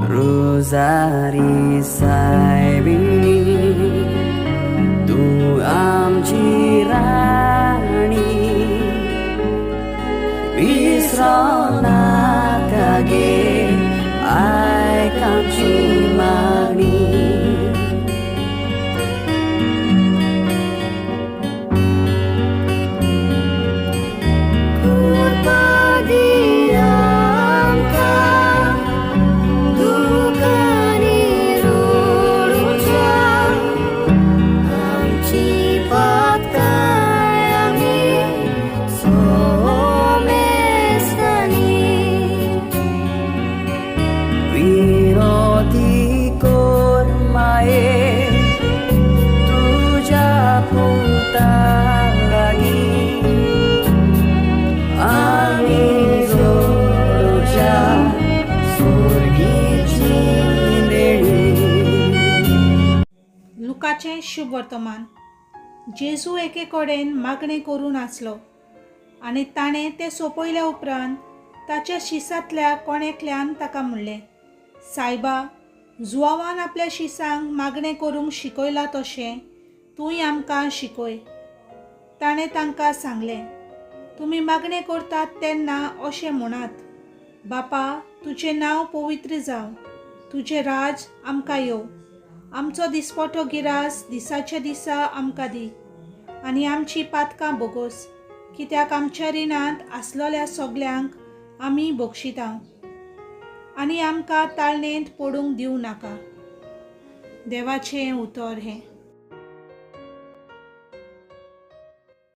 रुजारी सायबिणी, तूं आमची राणी, विसरो नाका गे, आयक आमची मागणी. कृपा दी आमकां दुकांनी रडुच्या, आमची पातकां आमी सोमेस्तांनी. विनोती कोर माये तुज्या पुता लागीं, आमी जोडुच्या सुर्गीची देणी. लुकाचें शुभ वर्तमान. जेजू एके कडेन मागणें करून आसलो आनी ताणें तें सोंपयल्या उपरांत ताच्या शिसांतल्या कोण एकल्यान ताका म्हणलें, सायबा, जुवांवान आपल्या शिसांक मागणें करूंक शिकयलां तशें तूंय आमकां शिकय. ताणें तांकां सांगलें, तुमी मागणें करतात तेन्ना अशें म्हणात, बापा, तुजें नांव पवित्र जावं, तुजें राज आमकां येवं, आमचो दिसपटो गिरास दिसाच्या दिसा आमकां दी, आनी आमची पातकां बोगोस, कित्याक आमच्या रिणांत आसलोल्या सगल्यांक आमी बक्षिता, आनी आमकां ताळणेंत पडूंक दिवं नाका. देवाचें उतर हें.